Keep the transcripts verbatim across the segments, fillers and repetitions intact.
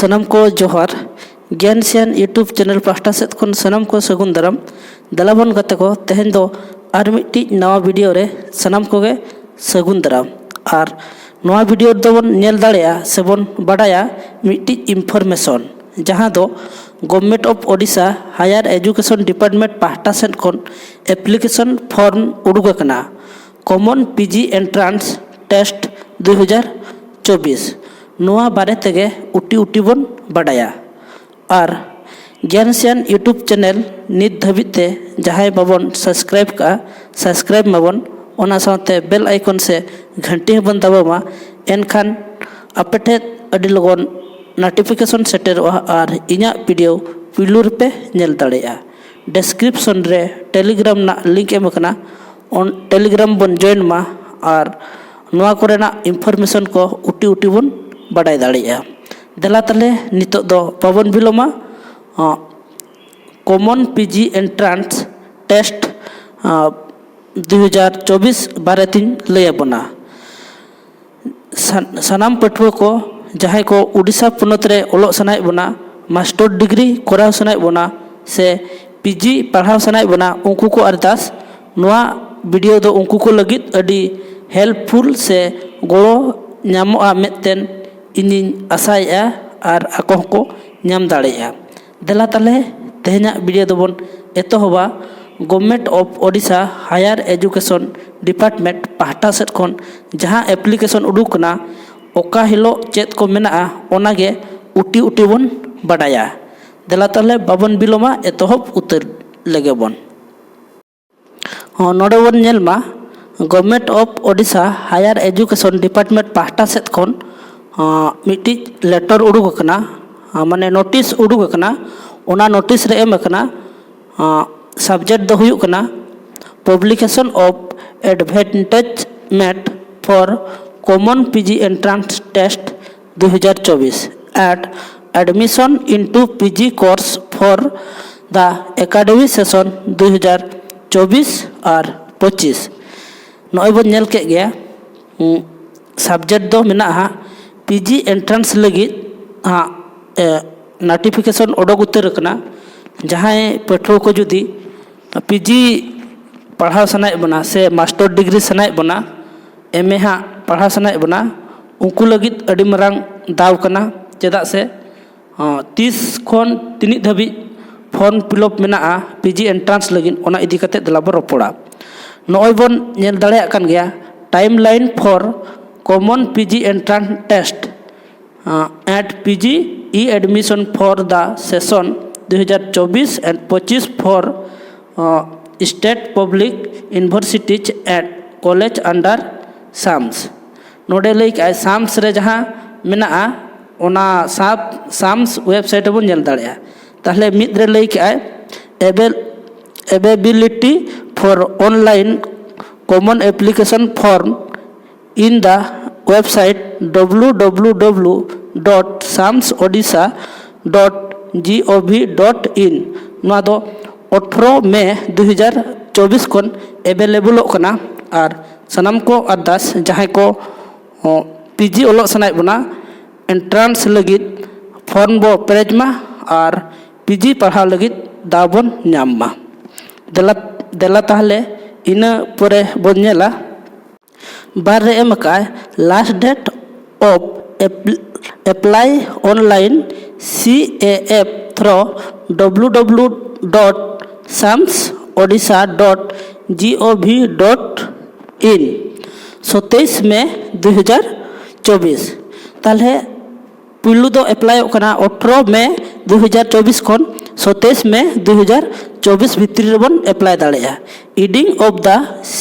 ᱥᱟᱱᱟᱢ ᱠᱚ ᱡᱚᱦᱟᱨ᱾ ᱜᱮᱭᱟᱱ ᱥᱮᱭᱟᱱ YouTube ᱪᱮᱱᱮᱞ ᱯᱟᱦᱴᱟ ᱥᱮᱫ ᱠᱷᱚᱱ ᱥᱟᱱᱟᱢ ᱠᱚ ᱥᱟᱹᱜᱩᱱ ᱫᱟᱨᱟᱢ᱾ ᱫᱮᱞᱟ ᱵᱚᱱ ᱜᱟᱛᱮ ᱠᱚ, ᱛᱮᱦᱮᱧ ᱫᱚ ᱟᱨ ᱢᱤᱫᱴᱤᱡ ᱱᱟᱣᱟ ᱵᱷᱤᱰᱤᱭᱳ ᱨᱮ ᱥᱟᱱᱟᱢ ᱠᱚᱜᱮ ᱥᱟᱹᱜᱩᱱ ᱫᱟᱨᱟᱢ᱾ ᱟᱨ ᱱᱚᱣᱟ ᱵᱷᱤᱰᱤᱭᱳ ᱨᱮᱫᱚ ᱵᱚᱱ ᱧᱮᱞ ᱫᱟᱲᱮᱭᱟᱜᱼᱟ ᱥᱮᱵᱚᱱ ᱵᱟᱰᱟᱭᱟ ᱢᱤᱫᱴᱤᱡ ᱤᱱᱯᱷᱚᱨᱢᱮᱥᱚᱱ, ᱡᱟᱦᱟᱸ ᱫᱚ Government of Odisha Higher Education Department ᱯᱟᱦᱴᱟ ᱥᱮᱫ ᱠᱷᱚᱱ ᱮᱯᱞᱤᱠᱮᱥᱚᱱ ᱯᱷᱚᱨᱢ ᱩᱰᱩᱠ ᱟᱠᱟᱱᱟ, Common PG Entrance Test ᱫᱩᱭ ᱦᱟᱡᱟᱨ ᱪᱚᱵᱵᱤᱥ᱾ ᱱᱚᱣᱟ ᱵᱟᱨᱮ ᱛᱮᱜᱮ ᱩᱴᱤ ᱩᱴᱤ ᱵᱚᱱ ᱵᱟᱰᱟᱭᱟ᱾ ᱟᱨ ᱜᱮᱭᱟᱱ ᱥᱮᱭᱟᱱ YouTube ᱪᱮᱱᱮᱞ ᱱᱤᱛ ᱫᱷᱟᱹᱵᱤᱡ ᱛᱮ ᱡᱟᱦᱟᱸᱭ ᱵᱟᱵᱚᱱ ᱥᱟᱵᱥᱠᱨᱟᱭᱤᱵ ᱠᱟᱜᱼᱟ, ᱥᱟᱵᱥᱠᱨᱟᱭᱤᱵ ᱢᱟᱵᱚᱱ, ᱚᱱᱟ ᱥᱟᱶᱛᱮ ᱵᱮᱞ ᱟᱭᱠᱚᱱ ᱥᱮ ᱜᱷᱟᱱᱴᱤ ᱦᱚᱸᱵᱚᱱ ᱫᱟᱵᱟᱣ ᱢᱟ᱾ ᱮᱱᱠᱷᱟᱱ ᱟᱯᱮ ᱴᱷᱮᱱ ᱟᱹᱰᱤ ᱞᱚᱜᱚᱱ ᱱᱳᱴᱤᱯᱷᱤᱠᱮᱥᱚᱱ ᱥᱮᱴᱮᱨᱚᱜᱼᱟ ᱟᱨ ᱤᱧᱟᱹᱜ ᱵᱷᱤᱰᱤᱭᱳ ᱯᱩᱭᱞᱩ ᱨᱮᱯᱮ ᱧᱮᱞ ᱫᱟᱲᱮᱭᱟᱜᱼᱟ᱾ ᱰᱮᱥᱠᱨᱤᱯᱥᱚᱱ ᱨᱮ ᱴᱮᱞᱤᱜᱨᱟᱢ ᱨᱮᱱᱟᱜ ᱞᱤᱝᱠ ᱮᱢ ᱟᱠᱟᱱᱟ, ᱚᱱ ᱴᱮᱞᱤᱜᱨᱟᱢ ᱵᱚᱱ ᱡᱚᱭᱮᱱ ᱢᱟ ᱟᱨ ᱱᱚᱣᱟ ᱠᱚᱨᱮᱱᱟᱜ ᱤᱱᱯᱷᱚᱨᱢᱮᱥᱚᱱ ᱠᱚ ᱩᱴᱤ ᱩᱴᱤ ᱵᱚᱱ ᱵᱟᱰᱟᱭ ᱫᱟᱲᱮᱭᱟᱜᱼᱟ᱾ ᱫᱮᱞᱟ ᱛᱟᱦᱞᱮ ᱱᱤᱛᱚᱜ ᱫᱚ ᱵᱟᱵᱚᱱ ᱵᱤᱞᱚᱢᱟ, ᱟᱸ, Common PG Entrance Test, ᱟᱸ, ᱫᱩᱭ ᱦᱟᱡᱟᱨ ᱪᱚᱵᱵᱤᱥ ᱵᱟᱨᱮᱛᱤᱧ ᱞᱟᱹᱭ ᱟᱵᱚᱱᱟ᱾ ᱥᱟᱱ-, ᱥᱟᱱᱟᱢ ᱯᱟᱹᱴᱷᱩᱣᱟᱹ ᱠᱚ ᱡᱟᱦᱟᱸᱭ ᱠᱚ ᱩᱰᱤᱥᱟ ᱯᱚᱱᱚᱛ ᱨᱮ ᱚᱞᱚᱜ ᱥᱟᱱᱟᱭᱮᱫ ᱵᱚᱱᱟ, ᱢᱟᱥᱴᱟᱨ ᱰᱤᱜᱽᱨᱤ ᱠᱚᱨᱟᱣ ᱥᱟᱱᱟᱭᱮᱫ ᱵᱚᱱᱟ ᱥᱮ ᱯᱤᱡᱤ ᱯᱟᱲᱦᱟᱣ ᱥᱟᱱᱟᱭᱮᱫ ᱵᱚᱱᱟ, ᱩᱱᱠᱩ ᱠᱚ ᱟᱨᱫᱟᱥ ᱱᱚᱣᱟ ᱵᱷᱤᱰᱤᱭᱳ ᱫᱚ ᱩᱱᱠᱩ ᱠᱚ ᱞᱟᱹᱜᱤᱫ ᱟᱹᱰᱤ ᱦᱮᱞᱯᱯᱷᱩᱞ ᱥᱮ ᱜᱚᱲᱚ ᱧᱟᱢᱚᱜᱼᱟ ᱢᱮᱱᱛᱮ ᱤᱧᱤᱧ ᱟᱥᱟᱭᱮᱫᱼᱟ ᱟᱨ ᱟᱠᱚ ᱦᱚᱸᱠᱚ ᱧᱟᱢ ᱫᱟᱲᱮᱭᱟᱜᱼᱟ᱾ ᱫᱮᱞᱟ ᱛᱟᱦᱞᱮ ᱛᱮᱦᱮᱧᱟᱜ ᱵᱷᱤᱰᱤᱭᱳ ᱫᱚᱵᱚᱱ ᱮᱛᱚᱦᱚᱵᱟ᱾ Government of Odisha Higher Education Department ᱯᱟᱦᱴᱟ ᱥᱮᱫ ᱠᱷᱚᱱ ᱡᱟᱦᱟᱸ ᱮᱯᱞᱤᱠᱮᱥᱚᱱ ᱩᱰᱩᱠ ᱠᱟᱱᱟ, ᱚᱠᱟ ᱦᱤᱞᱳᱜ ᱪᱮᱫ ᱠᱚ ᱢᱮᱱᱟᱜᱼᱟ, ᱚᱱᱟᱜᱮ ᱩᱴᱤ ᱩᱴᱤ ᱵᱚᱱ ᱵᱟᱰᱟᱭᱟ᱾ ᱫᱮᱞᱟ ᱛᱟᱦᱞᱮ ᱵᱟᱵᱚᱱ ᱵᱤᱞᱚᱢᱟ, ᱮᱛᱚᱦᱚᱵ ᱩᱛᱟᱹᱨ ᱞᱮᱜᱮ ᱵᱚᱱ᱾ ᱦᱚᱸ, ᱱᱚᱰᱮ ᱵᱚᱱ ᱧᱮᱞ ᱢᱟ, Government of Odisha Higher Education Department ᱯᱟᱦᱴᱟ ᱥᱮᱫ ᱠᱷᱚᱱ, ᱦᱚᱸ, ᱢᱤᱫᱴᱤᱡ ᱞᱮᱴᱟᱨ ᱩᱰᱩᱠ ᱟᱠᱟᱱᱟ, ᱦᱚᱸ, ᱢᱟᱱᱮ ᱱᱳᱴᱤᱥ ᱩᱰᱩᱠ ᱟᱠᱟᱱᱟ᱾ ᱚᱱᱟ ᱱᱳᱴᱤᱥ ᱨᱮ ᱮᱢ ᱟᱠᱟᱱᱟ, ᱦᱚᱸ, ᱥᱟᱵᱡᱮᱠᱴ ᱫᱚ ᱦᱩᱭᱩᱜ ᱠᱟᱱᱟ Publication of Advertisement for Common PG Entrance Test ᱫᱩᱭ ᱦᱟᱡᱟᱨ ᱪᱚᱵᱵᱤᱥ at admission into PG course for the academic session ᱫᱩᱭ ᱦᱟᱡᱟᱨ ᱪᱚᱵᱵᱤᱥ ᱟᱨ ᱯᱚᱸᱪᱤᱥ᱾ ᱱᱚᱜᱼᱚᱭ ᱵᱚᱱ ᱧᱮᱞ ᱠᱮᱫ ᱜᱮᱭᱟ, ᱩᱸ, ᱥᱟᱵᱡᱮᱠᱴ ᱫᱚ ᱢᱮᱱᱟᱜᱼᱟ ᱦᱟᱸᱜ ᱯᱤᱡᱤ ᱮᱱᱴᱨᱟᱱᱥ ᱞᱟᱹᱜᱤᱫ ᱦᱟᱸᱜ ᱱᱳᱴᱤᱯᱷᱤᱠᱮᱥᱚᱱ ᱚᱰᱚᱠ ᱩᱛᱟᱹᱨ ᱟᱠᱟᱱᱟ᱾ ᱡᱟᱦᱟᱸᱭ ᱯᱟᱹᱴᱷᱩᱣᱟᱹ ᱠᱚ ᱡᱩᱫᱤ ᱯᱤᱡᱤ ᱯᱟᱲᱦᱟᱣ ᱥᱟᱱᱟᱭᱮᱫ ᱵᱚᱱᱟ ᱥᱮ ᱢᱟᱥᱴᱟᱨ ᱰᱤᱜᱽᱨᱤ ᱥᱟᱱᱟᱭᱮᱫ ᱵᱚᱱᱟ, ᱮᱢ ᱮ ᱦᱟᱸᱜ ᱯᱟᱲᱦᱟᱣ ᱥᱟᱱᱟᱭᱮᱫ ᱵᱚᱱᱟ, ᱩᱱᱠᱩ ᱞᱟᱹᱜᱤᱫ ᱟᱹᱰᱤ ᱢᱟᱨᱟᱝ ᱫᱟᱣ ᱠᱟᱱᱟ᱾ ᱪᱮᱫᱟᱜ ᱥᱮ ᱦᱚᱸ, ᱛᱤᱥ ᱠᱷᱚᱱ ᱛᱤᱱᱟᱹᱜ ᱫᱷᱟᱹᱵᱤᱡ ᱯᱷᱚᱨᱢ ᱯᱷᱤᱞᱟᱯ ᱢᱮᱱᱟᱜᱼᱟ ᱯᱤᱡᱤ ᱮᱱᱴᱨᱟᱱᱥ ᱞᱟᱹᱜᱤᱫ, ᱚᱱᱟ ᱤᱫᱤ ᱠᱟᱛᱮ ᱫᱮᱞᱟ ᱵᱚᱱ ᱨᱚᱯᱚᱲᱟ᱾ ᱱᱚᱜᱼᱚᱭ ᱵᱚᱱ ᱧᱮᱞ ᱫᱟᱲᱮᱭᱟᱜ ᱠᱟᱱ ᱜᱮᱭᱟ, timeline for common PG entrance test at PG e-admission for the session ᱫᱩ ᱦᱟᱡᱟᱨ ᱪᱚᱵᱵᱤᱥ and ᱯᱚᱸᱪᱤᱥ for uh, state public universities and college under SAMS᱾ ᱱᱚᱰᱮ ᱞᱟᱹᱭ ᱠᱟᱜᱼᱟᱭ, SAMS ᱨᱮ ᱡᱟᱦᱟᱸ ᱢᱮᱱᱟᱜᱼᱟ, ᱚᱱᱟ SAMS website ᱨᱮᱵᱚᱱ ᱧᱮᱞ ᱫᱟᱲᱮᱭᱟᱜᱼᱟ᱾ ᱛᱟᱦᱞᱮ ᱢᱤᱫ ᱨᱮ ᱞᱟᱹᱭ ᱠᱟᱜᱼᱟᱭ, availability for online common application form in the website www.samsodisha.gov.in᱾ ᱱᱚᱣᱟ ᱫᱚ ᱟᱴᱷᱨᱚ ᱢᱮ ᱫᱩ ᱦᱟᱡᱟᱨ ᱪᱚᱵᱵᱤᱥ ᱠᱷᱚᱱ ᱮᱵᱮᱞᱮᱵᱚᱞᱚᱜ ᱠᱟᱱᱟ᱾ ᱟᱨ ᱥᱟᱱᱟᱢ ᱠᱚ ᱟᱨᱫᱟᱥ, ᱡᱟᱦᱟᱸᱭ ᱠᱚ ᱯᱤᱡᱤ ᱚᱞᱚᱜ ᱥᱟᱱᱟᱭᱮᱫ ᱵᱚᱱᱟ, ᱮᱱᱴᱨᱟᱱᱥ ᱞᱟᱹᱜᱤᱫ ᱯᱷᱚᱨᱢ ᱵᱚ ᱯᱮᱨᱮᱡ ᱢᱟ ᱟᱨ ᱯᱤᱡᱤ ᱯᱟᱲᱦᱟᱣ ᱞᱟᱹᱜᱤᱫ ᱫᱟᱣ ᱵᱚᱱ ᱧᱟᱢ ᱢᱟ᱾ ᱫᱮᱞᱟ ᱫᱮᱞᱟ ᱛᱟᱦᱞᱮ ᱤᱱᱟᱹ ᱯᱚᱨᱮ ᱵᱚᱱ ᱧᱮᱞᱟ᱾ ᱵᱟᱨ ᱨᱮ ᱮᱢ ᱟᱠᱟᱫᱼᱟᱭ, last date of apply online CAF through www.samsodisha.gov.in, ᱥᱟᱛᱟᱥ ᱢᱮ ᱫᱩ ᱦᱟᱡᱟᱨ ᱪᱚᱵᱵᱤᱥ᱾ ᱛᱟᱦᱞᱮ ᱯᱩᱭᱞᱩ ᱫᱚ ᱮᱯᱞᱟᱭᱚᱜ ᱠᱟᱱᱟ ᱟᱴᱷᱨᱚ ᱢᱮ ᱫᱩ ᱦᱟᱡᱟᱨ ᱪᱚᱵᱵᱤᱥ ᱠᱷᱚᱱ ᱥᱟᱛᱟᱥ ᱢᱮ ᱫᱩ ᱦᱟᱡᱟᱨ ᱪᱚᱵᱵᱤᱥ ᱵᱷᱤᱛᱨᱤ ᱨᱮᱵᱚᱱ ᱮᱯᱞᱟᱭ ᱫᱟᱲᱮᱭᱟᱜᱼᱟ᱾ Reading of the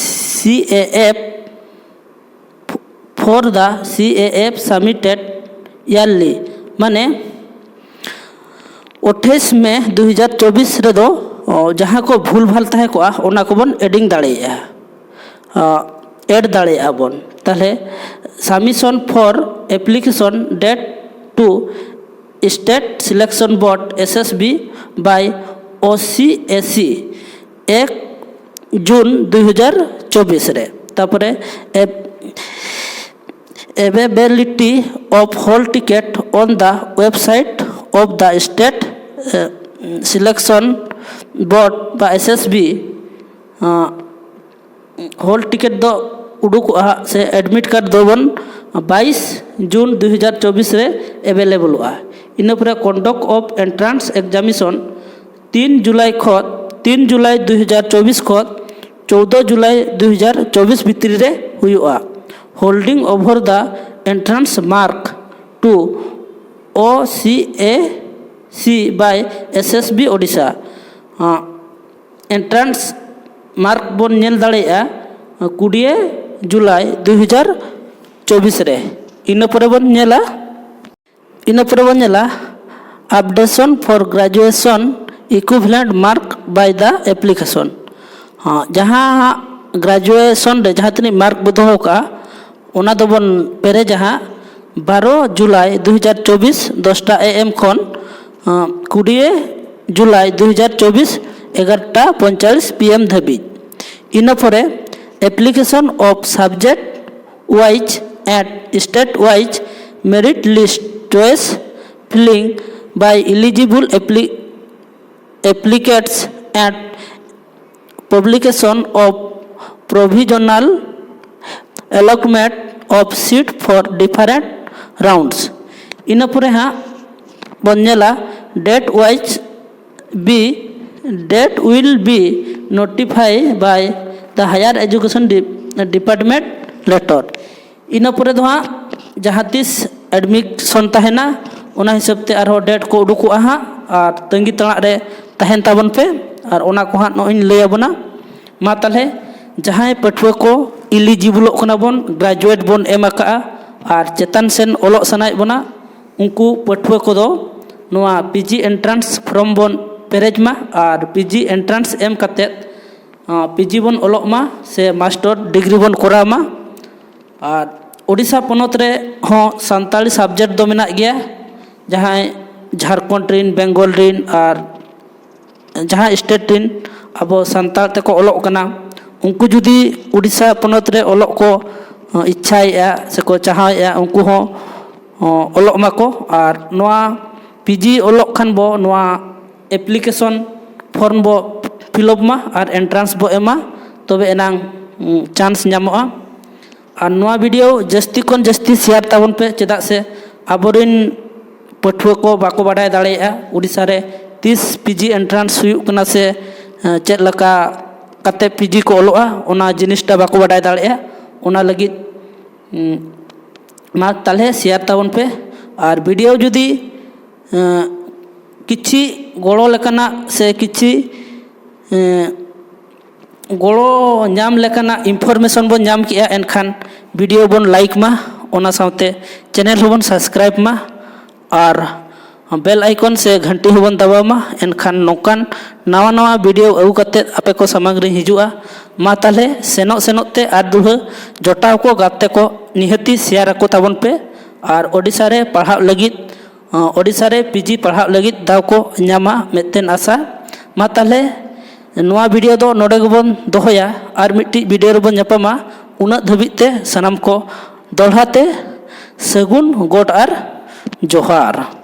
CAF for the CAF submitted yearly, ᱢᱟᱱᱮ ᱟᱴᱷᱟᱥ ᱢᱮ ᱫᱩ ᱦᱟᱡᱟᱨ ᱪᱚᱵᱵᱤᱥ ᱨᱮᱫᱚ ᱚ, ᱡᱟᱦᱟᱸ ᱠᱚ ᱵᱷᱩᱞ ᱵᱷᱟᱞ ᱛᱟᱦᱮᱸ ᱠᱚᱜᱼᱟ, ᱚᱱᱟ ᱠᱚᱵᱚᱱ ᱮᱰᱤᱝ ᱫᱟᱲᱮᱭᱟᱜᱼᱟ, ᱮᱰ ᱫᱟᱲᱮᱭᱟᱜᱼᱟ ᱵᱚᱱ᱾ ᱛᱟᱦᱞᱮ submission for application date to State Selection Board, SSB, by OCAC ᱮᱠ ᱡᱩᱱ ᱫᱩ ᱦᱟᱡᱟᱨ ᱪᱚᱵᱵᱤᱥ ᱨᱮ᱾ ᱛᱟᱯᱚᱨᱮ ᱮᱵ- availability of hall ticket on the website of the State Selection Board ᱵᱟ S S B hall ticket ᱫᱚ ᱩᱰᱩᱠᱚᱜᱼᱟ ᱦᱟᱸᱜ, ᱥᱮ ᱮᱰᱢᱤᱴ ᱠᱟᱨᱰ ᱫᱚᱵᱚᱱ ᱵᱟᱭᱤᱥ ᱡᱩᱱ ᱫᱩ ᱦᱟᱡᱟᱨ ᱪᱚᱵᱵᱤᱥ ᱨᱮ ᱮᱵᱮᱞᱮᱵᱚᱞᱚᱜᱼᱟ᱾ ᱤᱱᱟᱹ ᱯᱚᱨᱮ ᱠᱚᱱᱰᱟᱠᱴ ᱚᱯᱷ ᱮᱱᱴᱨᱟᱱᱥ ᱮᱠᱡᱟᱢᱤᱥᱚᱱ ᱛᱤᱱ ᱡᱩᱞᱟᱭ ᱠᱷᱚᱱ ᱛᱤᱱ ᱡᱩᱞᱟᱭ ᱫᱩ ᱦᱟᱡᱟᱨ ᱪᱚᱵᱵᱤᱥ ᱠᱷᱚᱱ ᱪᱳᱫᱽᱫᱳ ᱡᱩᱞᱟᱭ ᱫᱩ ᱦᱟᱡᱟᱨ ᱪᱚᱵᱵᱤᱥ ᱵᱷᱤᱛᱨᱤ ᱨᱮ ᱦᱩᱭᱩᱜᱼᱟ᱾ Holding over the entrance mark to O C A C by S S B Odisha. Entrance mark ᱵᱚᱱ ᱧᱮᱞ ᱫᱟᱲᱮᱭᱟᱜᱼᱟ ᱠᱩᱲᱤᱭᱮ ᱡᱩᱞᱟᱭ ᱫᱩ ᱦᱟᱡᱟᱨ ᱪᱚᱵᱵᱤᱥ ᱨᱮ᱾ ᱤᱱᱟᱹ ᱯᱚᱨᱮ ᱵᱚᱱ ᱧᱮᱞᱟ, ᱤᱱᱟᱹ ᱯᱚᱨᱮ ᱵᱚᱱ ᱧᱮᱞᱟ updation for graduation equivalent mark by the application. ᱦᱚᱸ, ᱡᱟᱦᱟᱸ ᱦᱟᱸᱜ ᱜᱨᱮᱡᱩᱭᱮᱥᱚᱱ ᱨᱮ ᱡᱟᱦᱟᱸ ᱛᱤᱱᱟᱹᱜ ᱢᱟᱨᱠ ᱵᱚ ᱫᱚᱦᱚ ᱠᱟᱜᱼᱟ, ᱚᱱᱟ ᱫᱚᱵᱚᱱ ᱯᱮᱨᱮᱡᱟ ᱦᱟᱸᱜ ᱵᱟᱨᱚ ᱡᱩᱞᱟᱭ ᱫᱩ ᱦᱟᱡᱟᱨ ᱪᱚᱵᱵᱤᱥ ᱫᱚᱥᱴᱟ A M ᱠᱷᱚᱱ ᱟᱸ, ᱠᱩᱲᱤᱭᱮ ᱡᱩᱞᱟᱭ ᱫᱩ ᱦᱟᱡᱟᱨ ᱪᱚᱵᱵᱤᱥ ᱮᱜᱟᱨᱚᱴᱟ ᱯᱚᱸᱭᱛᱟᱞᱞᱤᱥ P M ᱫᱷᱟᱹᱵᱤᱡ᱾ ᱤᱱᱟᱹ ᱯᱚᱨᱮ application of subject wise and state wise merit list choice filling by eligible appli- applicants and publication of provisional allotment of seat for different rounds. ᱤᱱᱟᱹ ᱯᱚᱨᱮ ᱦᱟᱸᱜ ᱵᱚᱱ ᱧᱮᱞᱟ date wise be date will be notified by the higher education department letter. ᱤᱱᱟᱹ ᱯᱚᱨᱮ ᱫᱚ ᱦᱟᱸᱜ ᱡᱟᱦᱟᱸ ᱛᱤᱥ ᱮᱰᱢᱤᱥᱚᱱ ᱛᱟᱦᱮᱱᱟ, ᱚᱱᱟ ᱦᱤᱥᱟᱹᱵ ᱛᱮ ᱟᱨᱦᱚᱸ ᱰᱮᱴ ᱠᱚ ᱩᱰᱩᱠᱚᱜᱼᱟ ᱦᱟᱸᱜ, ᱟᱨ ᱛᱟᱺᱜᱤ ᱛᱟᱲᱟᱜ ᱨᱮ ᱛᱟᱦᱮᱱ ᱛᱟᱵᱚᱱ ᱯᱮ᱾ ᱟᱨ ᱚᱱᱟ ᱠᱚ ᱦᱟᱸᱜ ᱱᱚᱜᱼᱚᱭ ᱤᱧ ᱞᱟᱹᱭ ᱟᱵᱚᱱᱟ᱾ ᱢᱟ ᱛᱟᱦᱚᱞᱮ, ᱡᱟᱦᱟᱸᱭ ᱯᱟᱹᱴᱷᱩᱣᱟᱹ ᱠᱚ ᱤᱞᱤᱡᱤᱵᱚᱞᱚᱜ ᱠᱟᱱᱟ ᱵᱚᱱ, ᱜᱨᱮᱡᱩᱭᱮᱴ ᱵᱚᱱ ᱮᱢ ᱟᱠᱟᱜᱼᱟ ᱟᱨ ᱪᱮᱛᱟᱱ ᱥᱮᱱ ᱚᱞᱚᱜ ᱥᱟᱱᱟᱭᱮᱫ ᱵᱚᱱᱟ, ᱩᱱᱠᱩ ᱯᱟᱹᱴᱷᱩᱣᱟᱹ ᱠᱚᱫᱚ ᱱᱚᱣᱟ P G entrance form ᱵᱚᱱ ᱯᱮᱨᱮᱡ ᱢᱟ ᱟᱨ P G entrance ᱮᱢ ᱠᱟᱛᱮᱫ ᱯᱤ ᱡᱤ ᱵᱚᱱ ᱚᱞᱚᱜ ᱢᱟ ᱥᱮ ᱢᱟᱥᱴᱟᱨ ᱰᱤᱜᱽᱨᱤ ᱵᱚᱱ ᱠᱚᱨᱟᱣ ᱢᱟ᱾ ᱟᱨ ᱳᱰᱤᱥᱟ ᱯᱚᱱᱚᱛ ᱨᱮ ᱦᱚᱸ ᱥᱟᱱᱛᱟᱲᱤ ᱥᱟᱵᱽᱡᱮᱠᱴ ᱫᱚ ᱢᱮᱱᱟᱜ ᱜᱮᱭᱟ᱾ ᱡᱟᱦᱟᱸᱭ ᱡᱷᱟᱲᱠᱷᱚᱸᱰ ᱨᱤᱱ, ᱵᱮᱝᱜᱚᱞ ᱨᱤᱱ ᱟᱨ ᱡᱟᱦᱟᱸ ᱥᱴᱮᱴ ᱨᱤᱱ ᱟᱵᱚ ᱥᱟᱱᱛᱟᱲ ᱛᱮᱠᱚ ᱚᱞᱚᱜ ᱠᱟᱱᱟ, ᱩᱱᱠᱩ ᱡᱩᱫᱤ ᱳᱰᱤᱥᱟ ᱯᱚᱱᱚᱛ ᱨᱮ ᱚᱞᱚᱜ ᱠᱚ ᱤᱪᱪᱷᱟᱭᱮᱫᱼᱟ ᱥᱮᱠᱚ ᱪᱟᱦᱟᱣᱮᱫᱼᱟ, ᱩᱱᱠᱩ ᱦᱚᱸ ᱚᱞᱚᱜ ᱢᱟᱠᱚ᱾ ᱟᱨ ᱱᱚᱣᱟ ᱯᱤᱡᱤ ᱚᱞᱚᱜ ᱠᱷᱟᱱ ᱵᱚ ᱱᱚᱣᱟ ᱮᱯᱞᱤᱠᱮᱥᱚᱱ ᱯᱷᱚᱨᱢ ᱵᱚ ᱯᱷᱤᱞᱚᱯ ᱢᱟ ᱟᱨ ᱮᱱᱴᱨᱟᱱᱥ ᱵᱚ ᱮᱢᱟ, ᱛᱚᱵᱮ ᱮᱱᱟᱝ ᱪᱟᱱᱥ ᱧᱟᱢᱚᱜᱼᱟ᱾ ᱟᱨ ᱱᱚᱣᱟ ᱵᱷᱤᱰᱤᱭᱳ ᱡᱟᱹᱥᱛᱤ ᱠᱷᱚᱱ ᱡᱟᱹᱥᱛᱤ ᱥᱮᱭᱟᱨ ᱛᱟᱵᱚᱱ ᱯᱮ, ᱪᱮᱫᱟᱜ ᱥᱮ ᱟᱵᱚᱨᱮᱱ ᱯᱟᱹᱴᱷᱩᱣᱟᱹ ᱠᱚ ᱵᱟᱠᱚ ᱵᱟᱰᱟᱭ ᱫᱟᱲᱮᱭᱟᱜᱼᱟ ᱩᱲᱤᱥᱥᱟ ᱨᱮ ᱛᱤᱥ ᱯᱤᱡᱤ ᱮᱱᱴᱨᱟᱱᱥ ᱦᱩᱭᱩᱜ ᱠᱟᱱᱟ ᱥᱮ ᱪᱮᱫ ᱞᱮᱠᱟ ᱠᱟᱛᱮ ᱯᱤᱡᱤ ᱠᱚ ᱚᱞᱚᱜᱼᱟ, ᱚᱱᱟ ᱡᱤᱱᱤᱥᱴᱟ ᱵᱟᱠᱚ ᱵᱟᱰᱟᱭ ᱫᱟᱲᱮᱭᱟᱜᱼᱟ᱾ ᱚᱱᱟ ᱞᱟᱹᱜᱤᱫ ᱢᱟ ᱛᱟᱦᱚᱞᱮ ᱥᱮᱭᱟᱨ ᱛᱟᱵᱚᱱ ᱯᱮ᱾ ᱟᱨ ᱵᱷᱤᱰᱤᱭᱳ ᱡᱩᱫᱤ ᱠᱤᱪᱷᱤ ᱜᱚᱲᱚ ᱞᱮᱠᱟᱱᱟᱜ ᱥᱮ ᱠᱤᱪᱷᱤ ᱜᱚᱲᱚ ᱧᱟᱢ ᱞᱮᱠᱟᱱᱟᱜ ᱤᱱᱯᱷᱚᱨᱢᱮᱥᱚᱱ ᱵᱚᱱ ᱧᱟᱢ ᱠᱮᱜᱼᱟ, ᱮᱱᱠᱷᱟᱱ ᱵᱷᱤᱰᱤᱭᱳ ᱵᱚᱱ ᱞᱟᱭᱤᱠ ᱢᱟ, ᱚᱱᱟ ᱥᱟᱶᱛᱮ ᱪᱮᱱᱮᱞ ᱦᱚᱸᱵᱚᱱ ᱥᱟᱵᱥᱠᱨᱟᱭᱤᱵ ᱢᱟ ᱟᱨ ᱵᱮᱞ ᱟᱭᱠᱚᱱ ᱥᱮ ᱜᱷᱟᱱᱴᱤ ᱦᱚᱸᱵᱚᱱ ᱫᱟᱵᱟᱣ ᱢᱟ᱾ ᱮᱱᱠᱷᱟᱱ ᱱᱚᱝᱠᱟᱱ ᱱᱟᱣᱟ ᱱᱟᱣᱟ ᱵᱷᱤᱰᱤᱭᱳ ᱟᱹᱜᱩ ᱠᱟᱛᱮᱫ ᱟᱯᱮ ᱠᱚ ᱥᱟᱢᱟᱝ ᱨᱤᱧ ᱦᱤᱡᱩᱜᱼᱟ᱾ ᱢᱟ ᱛᱟᱦᱚᱞᱮ ᱥᱮᱱᱚᱜ ᱥᱮᱱᱚᱜ ᱛᱮ ᱟᱨ ᱫᱩᱲᱦᱟᱹ ᱡᱚᱴᱟᱣ ᱠᱚ ᱜᱟᱛᱮ ᱠᱚ ᱱᱤᱦᱟᱹᱛᱤ ᱥᱮᱭᱟᱨ ᱟᱠᱚ ᱛᱟᱵᱚᱱ ᱯᱮ᱾ ᱟᱨ ᱳᱰᱤᱥᱟ ᱨᱮ ᱯᱟᱲᱦᱟᱜ ᱞᱟᱹᱜᱤᱫ ᱳᱰᱤᱥᱟ ᱨᱮ ᱯᱤᱡᱤ ᱯᱟᱲᱦᱟᱜ ᱞᱟᱹᱜᱤᱫ ᱫᱟᱣ ᱠᱚ ᱧᱟᱢᱟ ᱢᱤᱫᱴᱮᱱ ᱟᱥᱟ᱾ ᱢᱟ ᱛᱟᱦᱚᱞᱮ ᱱᱚᱣᱟ ᱵᱷᱤᱰᱤᱭᱳ ᱫᱚ ᱱᱚᱰᱮ ᱜᱮᱵᱚᱱ ᱫᱚᱦᱚᱭᱟ, ᱟᱨ ᱢᱤᱫᱴᱤᱡ ᱵᱷᱤᱰᱤᱭᱳ ᱨᱮᱵᱚᱱ ᱧᱟᱯᱟᱢᱟ᱾ ᱩᱱᱟᱹᱜ ᱫᱷᱟᱹᱵᱤᱡ ᱛᱮ ᱥᱟᱱᱟᱢ ᱠᱚ ᱫᱚᱦᱲᱟ ᱛᱮ ᱥᱟᱹᱜᱩᱱ ᱜᱚᱰ ᱟᱨ ᱡᱚᱦᱟᱨ᱾